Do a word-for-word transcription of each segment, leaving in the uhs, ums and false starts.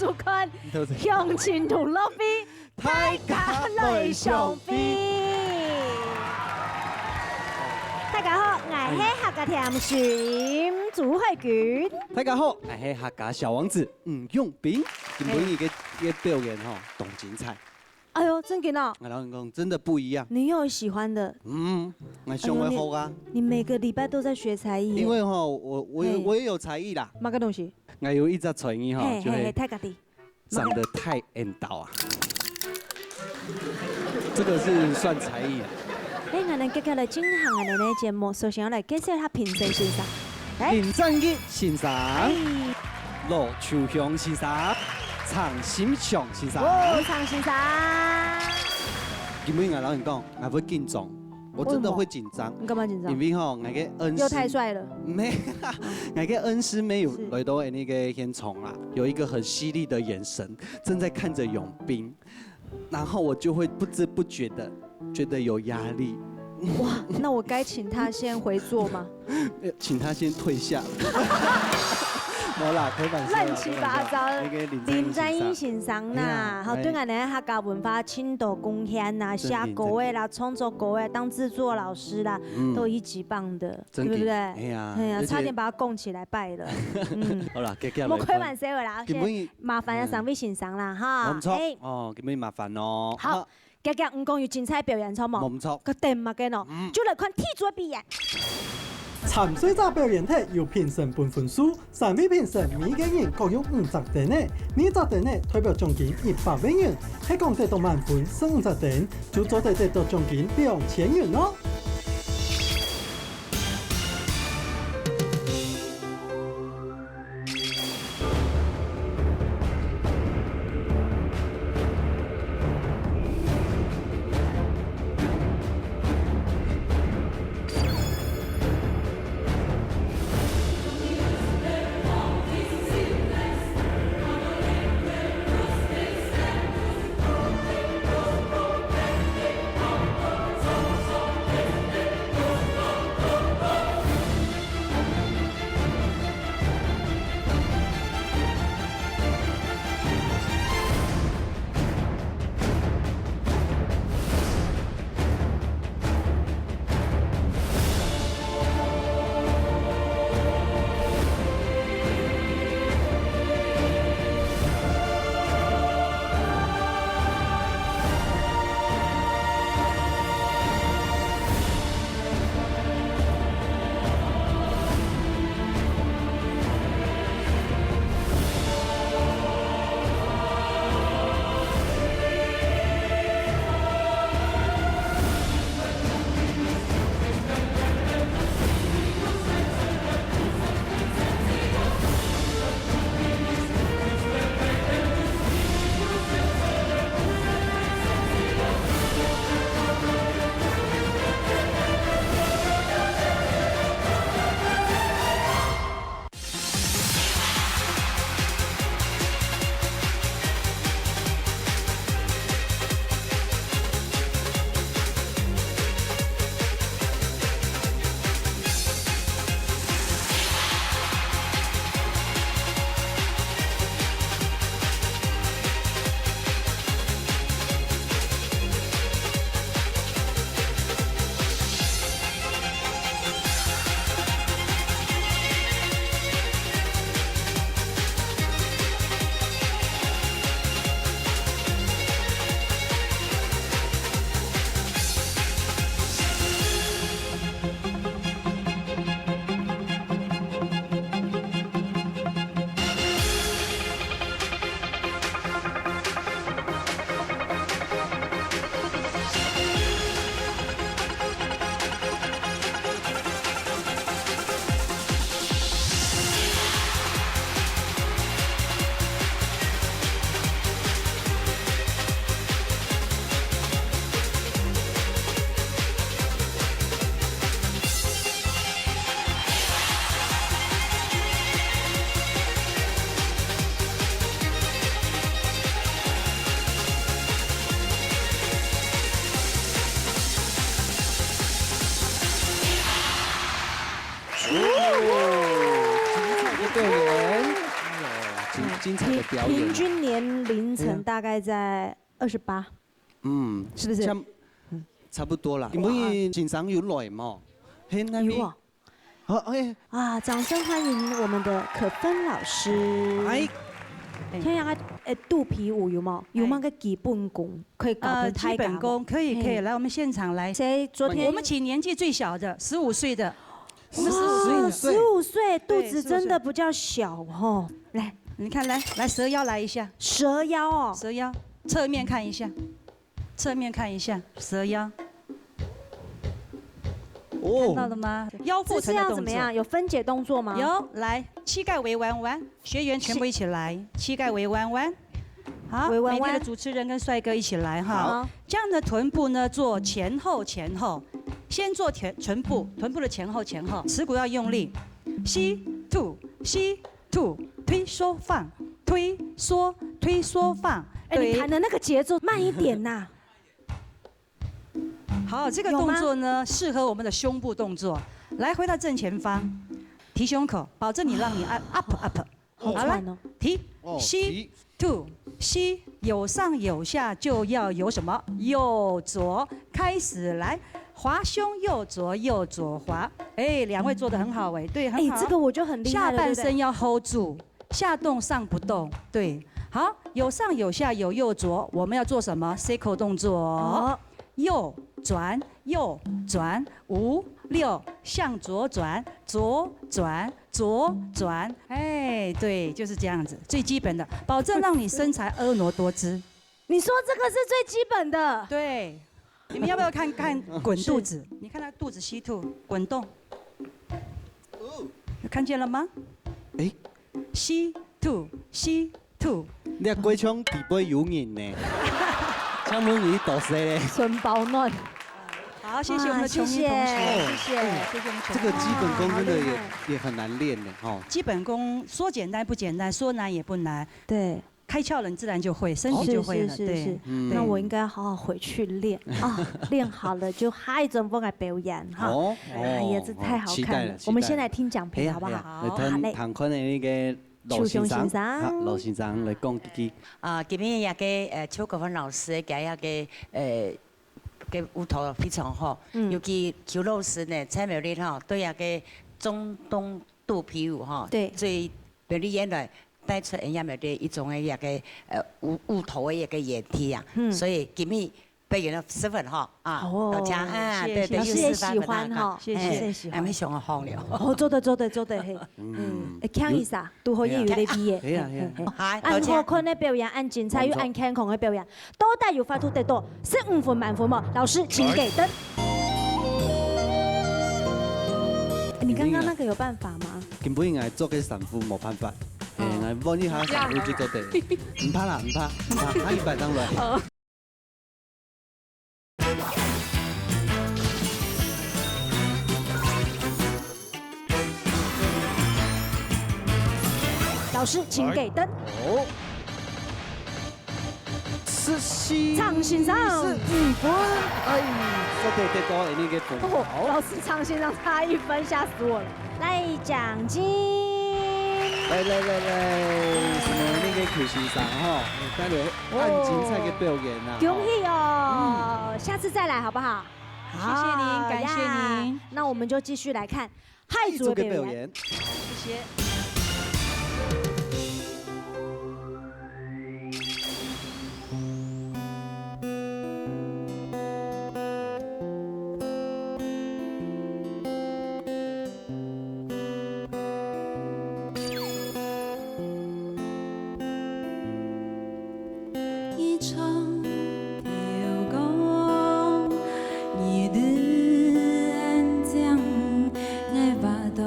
收看鄉親同樂會，大家來相會。大家好，𠊎係客家甜心朱海軍。大家好，𠊎係客家小王子吳永斌。今晡日个，个表演吼，當精彩。哎喲，真緊哦！𠊎摎你講，真的不一樣。你又有喜歡的？嗯，𠊎想會好啊。哎喲，你，你每個禮拜都在學才藝耶。因為吼，我，我有，嘿。我也有才藝啦。麼个東西？ 𠊎有一隻才藝吼，嘿，就係嘿，嘿，大家知。長得太緣投啊。這個是算才藝啊。哎，𠊎等接下來進行𠊎等个節目，首先要來介紹一下評審先生。來。林正義先生，哎。羅秋香先生，陳心祥先生。哦，陳先生。今晡日𠊎摎你講，𠊎會緊張。 我真的會緊張。為什麼？你幹嘛緊張？因為吼，𠊎个恩師，又太帥了。沒，𠊎个恩師沒有，是。來到那個現場啦，有一個很犀利的眼神，正在看著永斌，然後我就會不知不覺地覺得有壓力。哇，那我該請他先回座嗎？呃，請他先退下。沒啦，開玩笑啦，亂七八糟。開玩笑。那個林正義先生。林正義先生啦，哎呀，吼，哎。對𠊎等客家文化盡多貢獻吶，真的，寫歌个啦， 創作歌个，當製作老師啦，嗯。都一級棒的，真的，對不對？哎呀，哎呀，而且差點把他供起來拜了。嗯。好啦，結結來莫開玩笑的啦，今晡日，先麻煩啊，嗯。三位先生啦，哈。無毋著，哎。哦，今晡日麻煩哦。好，好。結結，毋講有精彩表演，著無？無毋著。該等麼个喏，嗯。就來看第一組个表演。 參賽者表演忒，由評審分分數，三位評審每個人各有五隻燈仔，每隻燈仔代表獎金一百個銀，係講得到滿分十五隻燈，就做得得到獎金兩千銀哦。精彩的表演。哎呦，精彩精彩的表演。平，平均年龄层大概在二十八。嗯，是不是？像，差不多啦。哇。因為先生有來嘛，現在有啊。好，哎。啊，掌聲歡迎我們的可芬老師。哎。聽一下，哎，肚皮舞有無？有無个基本功可以搞得太高？呃，基本功可以，可以，嘿。來，我們現場來。誰昨天？我們請年紀最小的，十五歲的。 我們十五歲了。哇，十五歲，对，肚子真的比較小哦。十五岁。来，你看，来，来，蛇腰来一下。蛇腰哦。蛇腰，侧面看一下，侧面看一下，蛇腰。哦。看到了吗？腰腹疼的动作。姿势要怎么样？有分解动作吗？有，来，膝盖微弯弯，学员全部一起来，膝盖微弯弯。好，微弯弯。美丽的主持人跟帅哥一起来哈。好。这样的臀部呢，做前后前后，先做前，臀部，臀部的前后前后，耻骨要用力，吸吐，吸吐，推缩放，推缩，推缩放。哎，你对。弹的那个节奏慢一点呐。好，这个动作呢，有吗？适合我们的胸部动作。来，回到正前方，提胸口，保证你让你按 up up。 好，来，好喘哦。提，哦，吸，提。吐，吸，有上有下就要有什么？右左，开始来，滑胸右左，右左滑。哎，两位做得很好哎，对，很好。哎，这个我就很厉害了，下半身要hold住，对不对？下动上不动，对。好，有上有下有右左，我们要做什么？Circle动作哦。哦。右转，右转，五，六，向左转，左转， 左转，哎，对，就是这样子，最基本的，保证让你身材婀娜多姿。你说这个是最基本的？对，你们要不要看看滚肚子？是。你看他肚子吸吐，滚动，有看见了吗？哎。吸吐，吸吐。你个过场底背有人呢，请问你多少嘞？承包暖。好，谢谢我们的琼英同学，哇，谢谢。谢谢，谢谢我们琼英同学。这个基本功真的也，好厉害。也很难练呢，哈。基本功说简单不简单，说难也不难。对。开窍了，你自然就会，身体就会了，是，是，是，对。是。嗯。那我应该好好回去练啊，练好了就下一陣我来表演哈。哦，哎呀，哦，这太好看了。哦，期待了，我们先来听讲评，期待了。好不好？哎呀，哎呀，好。来听，好嘞。听看的那个 罗先生，秋雄先生。好，罗先生来讲几句。啊，今日這个，呃，邱國芬老師个這个，呃，个舞蹈非常好，嗯。尤其邱老師呢，蔡美麗吼，對這个中東肚皮舞吼，對。最美麗原來帶出人家美麗一種个這个，呃，舞，舞蹈个一个演技啊。嗯。所以今日 表演得十分好啊，哦，多謝啊，謝謝，對，對，老師也喜歡哈，有示範分大家看。謝謝。哎，老師也喜歡。還沒想好了。哦，做得，做得，做得，嘿。嗯。嗯，會強一下，拄好也有咧比耶。哎呀，哎呀，嘿，嘿，嘿。好，按好看个表演，按精彩又按健康个表演，到底有法度得到十五分滿分無？老師，請給燈。你剛剛那個有辦法嗎？根本應該做个三副無辦法，哎，來問一下三副就做得。毋怕啦，毋怕，毋怕，下一擺當然。 老師，請給燈。哦。十四，張先生。十五分。哎，這個得到你个分。哦，老師，張先生差一分，嚇死我了。來，獎金。來，來，來，來，什麼那個邱先生哈，帶來 恁精彩个表演啊！恭喜哦！嗯。下次再來好不好？謝謝您，好，感謝您。呀，那我們就繼續來看下一組个表演。下一組个表演。謝謝。 一場流光，一路安靜，愛話到，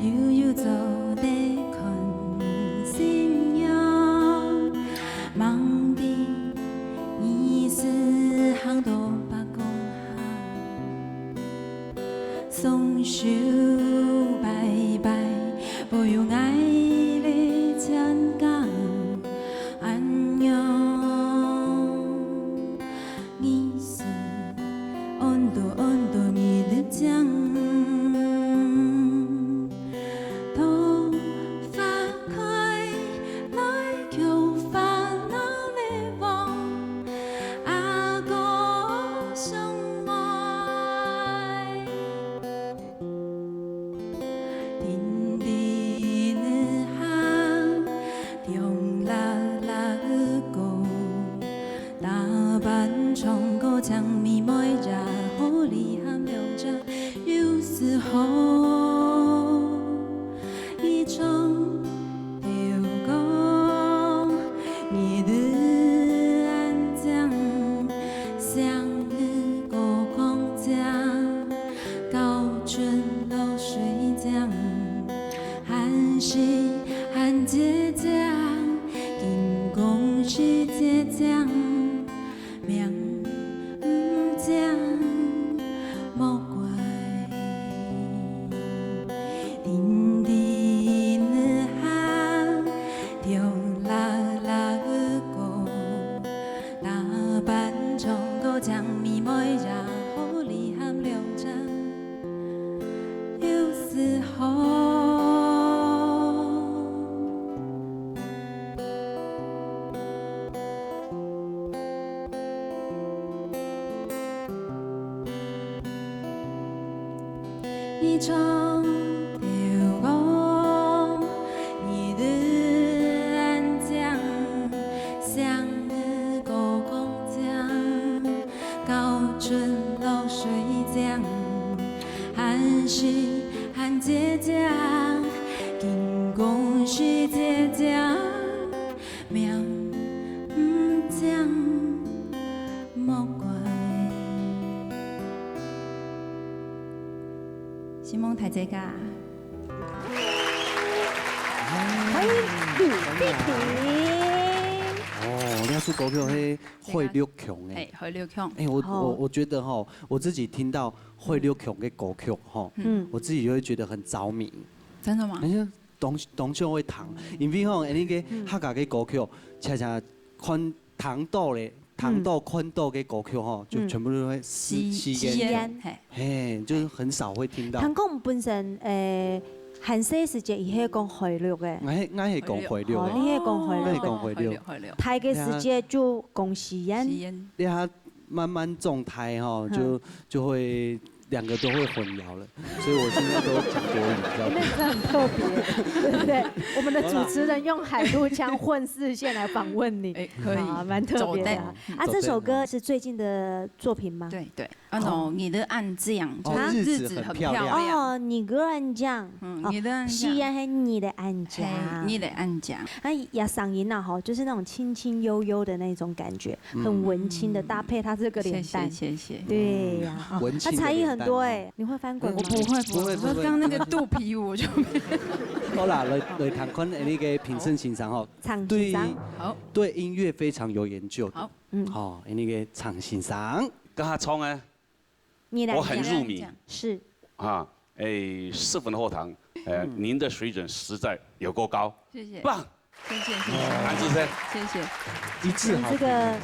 悠悠做得看新娘，望得你是行到八公行。 雙手拜拜，保佑𠊎來參加恁樣。你是安到安到日日正，桃花開有時候，一場流光，你的安静，像个高空降，高枕露水江，寒是寒姐姐，金光是姐姐。 明朝莫怪，定定行，跳啦啦个歌，打扮唱歌，将美美呀，好哩喊两声。 有時候，一场流光，你的安静，像个高空降。 高枕露水江，寒是寒姐姐，金光是姐姐，明朝莫怪。承蒙大自家。欢迎呂碧萍。哦，這首歌曲係 海陸腔誒。嘿，海陸腔。誒，我，好。我，我覺得吼，我自己聽到海陸腔个歌曲吼，嗯。我自己就會覺得很著迷。真的嗎？哎呀，當，當然會聽，因為吼，恁呢个客家个歌曲，常常看，聽到咧，聽到、看到个歌曲吼，就全部都會吸，吸，吸引。吸引，嘿。 嘿，就是很少會聽到。聽講本身，誒，還細時節，佢係講海陸个。𠊎係，𠊎係講海陸个。哦，你係講海陸个。𠊎係講海陸。海陸，海陸。大个時節就講四縣。四縣。你看慢慢長大吼，就，嗯。就會兩個都會混淆了，所以我現在都講國語比較多。那真的很特別，對不對？我們的主持人用海陸腔混四縣來訪問你，誒，可以。好，蠻特別的。走的。啊，這首歌是最近的作品嗎？對，對。 啊，喏，哦。你的安靜，哦，就是日子很漂亮。日子很漂亮。哦，你的安靜。嗯，哦，你的安靜。西安還你的安靜。嘿，你的安靜。哎呀，嗓音啊，吼，就是那種輕輕悠悠的那種感覺，嗯。很文青的，搭配他這個臉蛋。謝謝，謝謝。對呀，哦，文青的臉蛋。他才藝很多哎，你會翻滾嗎？我不會，不會，不會，不會。我剛剛那個肚皮舞我就沒有。好啦，來，來聽看，誒，那個評審先生吼，唱先生。對，好。對音樂非常有研究的。好。嗯。好，那個唱先生。 跟他唱啊，你來講。我很入迷。是。啊，哎，四分后堂，呃，嗯。您的水準實在有夠高。謝謝。棒。謝謝，謝謝。安志生。謝謝。一致好評。你這個謝謝，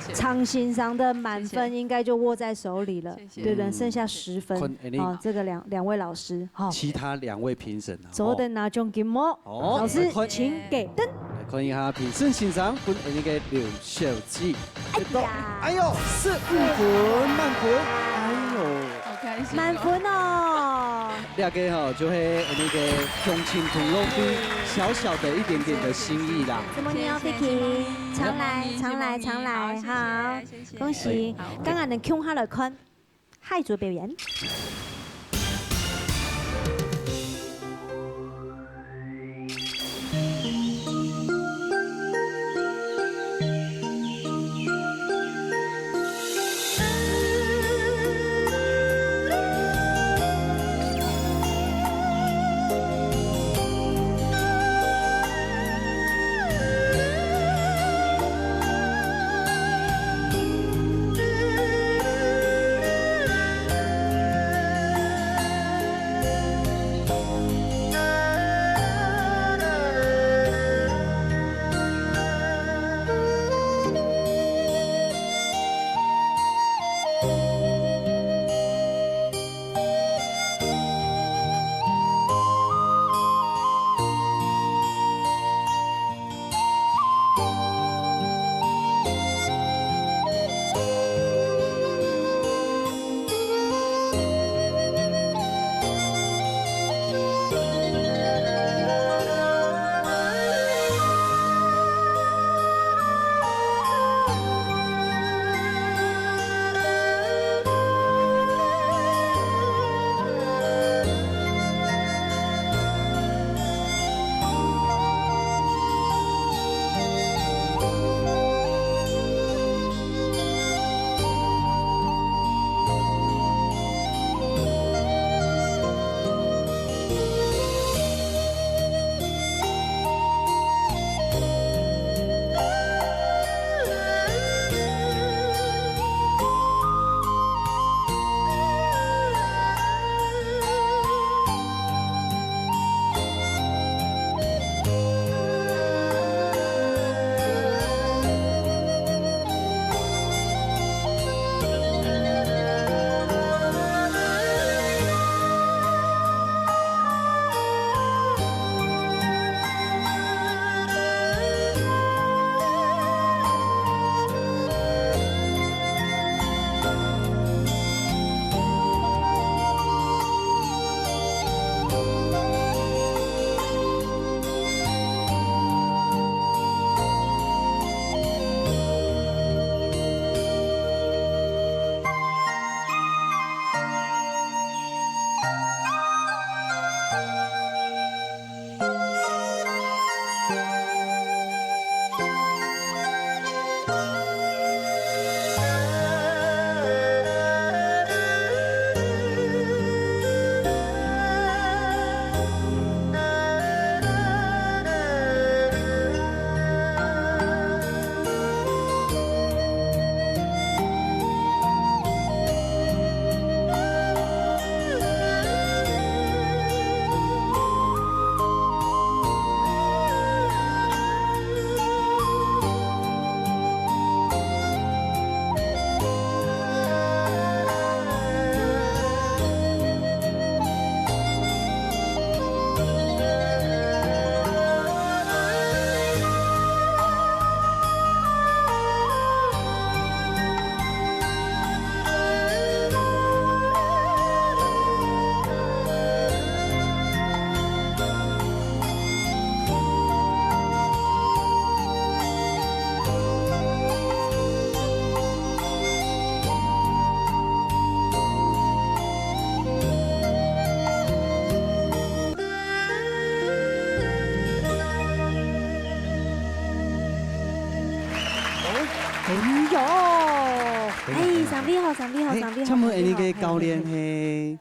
謝謝。唱先生的滿分應該就握在手裡了，謝謝。對不對？嗯。剩下十分。看，哎，你哦，這個兩，兩位老師，哈。其他兩位評審啊，做得拿獎金哦。哦。老師，來看。請給燈。 來看一下評審先生分𠊎等个劉小姐。哎呀。哎喲，十五分，滿分。哎喲。好開心哦。滿分哦。這個吼，就係那個鄉親同樂會小小的一點點的心意啦。怎麼你要謝謝，Vicky？謝謝。常來，常來，常來，好，謝謝，好。謝謝。恭喜。好。剛剛能共下來看。 下一組表演。哎呦，哎，上位好，上位好，哎，上位好，請問上位好，恁个教練嘿，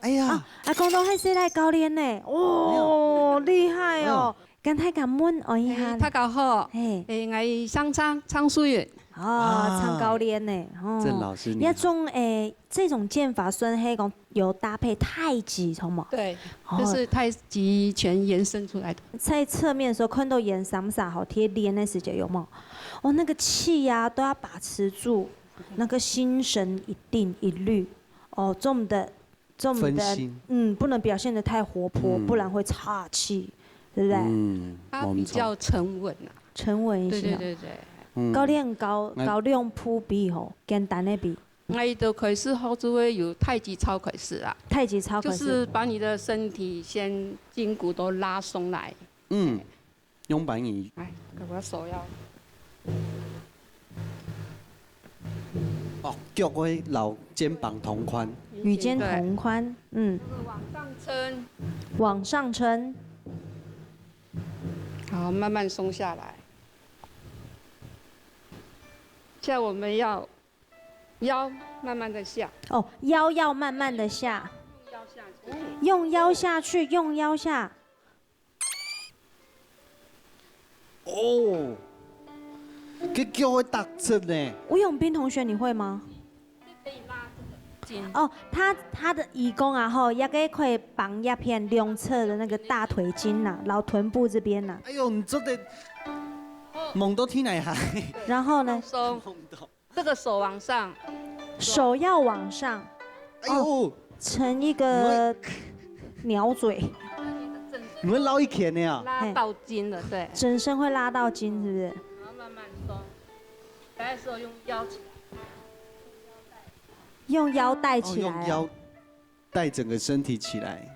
哎呀，啊，講到係誰來教練呢？哦，厲害哦！跟大家問候一下，哎，大家好，嘿，哎，我係張張張淑允。哦，張教練呢？哦，鄭老師你好。這種，哎，這種劍法算係講有搭配太極，好無？對，哦，就是太極拳延伸出來的。在側面的時候看到演三傻吼，貼臉的時節有無？哦，那個氣呀，都要把持住，那個心神一定一律。哦，重的，重的，分心。嗯，不能表現得太活潑，嗯。不然會岔氣，對不對？嗯，他比較沉穩啊。沉穩一些。對，對，對，對。嗯。教練教，哎。教兩步比吼，簡單的比。 𠊎都開始學做个由太極操開始啊。太極操開始。就是把你的身體先筋骨都拉鬆來。嗯，用把你，哎，我手要。哦，腳會摎肩膀同寬。與肩同寬，對。嗯。往上撐。往上撐。好，慢慢鬆下來。現在我們要 腰慢慢的下。哦，腰要慢慢的下。用腰下去。用腰下去，用腰下。哦，這腳會打直呢。吳永斌同學，你會嗎？可以拉這個筋。哦，他，他的義工啊，吼，也可以綁一片兩側的那個大腿筋呐，然後臀部這邊呐。哎呦，你做得，夢到天涯海。然後呢？放鬆。夢到。 這個手往上。手要往上。哎呦。哦，成一個鳥嘴。你會繞一圈的啊。拉到筋了，對。整身會拉到筋，是不是？然後慢慢鬆。來的時候用腰起來。用腰帶起來啊。哦，用腰 帶整個身體起來。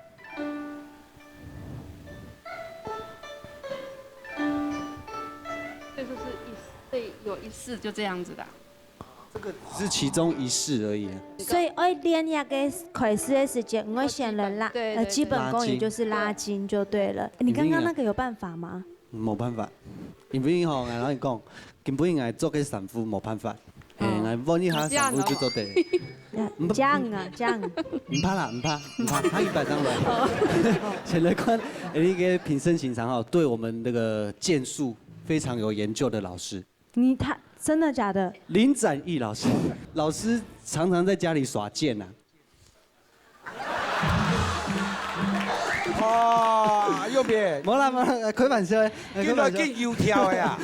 這就是一式，這有一式就這樣子的。這個只是其中一式而已啊。所以愛練一個開始的時間，愛先來拉，對，對，呃，基本功也就是拉筋就對了。對。你剛剛那個有辦法嗎？ 無辦法，因為吼，𠊎摎你講，今晡日𠊎著个衫褲無辦法，欸，哦。𠊎換一下衫褲就做得。這樣哦。這樣啊，這樣。毋怕啦，毋怕，毋怕，下禮拜正來。先來看，欸，那個評審欣賞哈，對我們那個劍術非常有研究的老師。你，他，真的假的？林展翼老師，老師常常在家裡耍劍啊。 哦，右邊。無啦，無啦，開玩笑的，開玩笑。緊來緊油條的啊。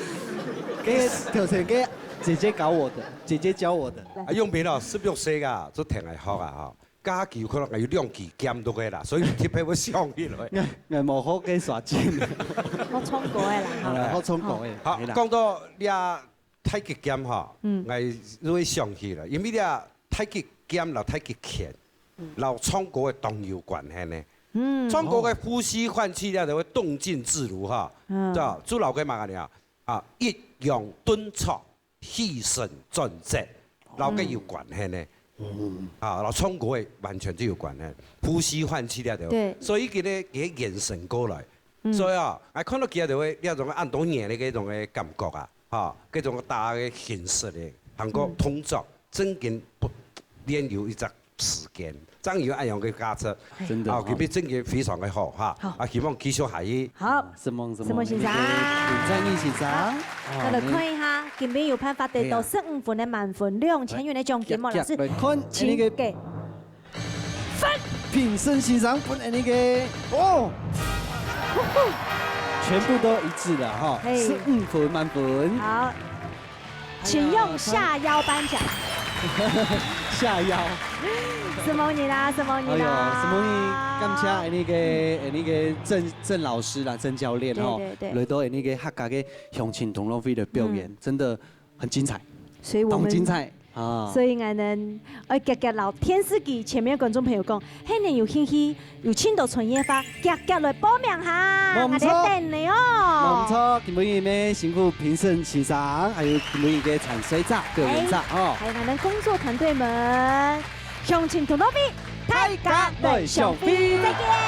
該頭先該姐姐教我的，姐姐教我的。啊，右邊哦，十六歲啊，做天愛學啊，吼。加球可能有兩支劍都可以啦，所以特別會想起來。𠊎，𠊎無好个耍劍。好衝過的啦，哈。好衝過的，好，係啦。講到這 太極劍吼，嗯。𠊎就會想起來，因為這太極劍摎太極拳，嗯。摎唱歌个當有關係呢。嗯。唱歌个呼吸換氣了，就會動靜自如哈。嗯。對，主要个嘛个呢，啊，抑揚頓挫，氣沉轉直，摎个有關係呢。嗯。啊，摎唱歌个完全就有關係，呼吸換氣了，對。對。所以佢个，佢个延伸過來。嗯。所以啊，𠊎看到佢就會，這種恁多年的這種个感覺啊， 吼，這種打个形式的，還過動作，正經不，練有一隻時間，正有恁樣个價值。真的哦。哦，今晡日正經非常个好哈。好。啊，希望繼續下去。好。承蒙，承蒙，承蒙先生。林展翼先生。好，哦，大家看一下，今晡日有辦法得到十五分的滿分，兩千元的獎金無，老師？來看，請給。 分。評審先生分恁呢个，哦，全部都一致的哈，嘿。十五分滿分。好，請用下腰頒獎。下腰。承蒙你啦，承蒙你啦。哎喲，承蒙你，感謝恁呢个，恁呢个鄭，鄭老師啦，鄭教練哈，對，對，對。來到恁呢个客家个鄉親同樂會的表演，嗯。真的很精彩，所以我們當精彩。 啊。所以𠊎等愛遽遽摎電視機前面的觀眾朋友講，係你有興趣，有盡多專業化，遽遽來報名哈，無錯。𠊎等等你哦。無錯，今晡日呢，辛苦評審先生，還有今晡日个參賽者、表演者哦。還有𠊎等工作團隊們，鄉親同樂會，大家來相會，再見。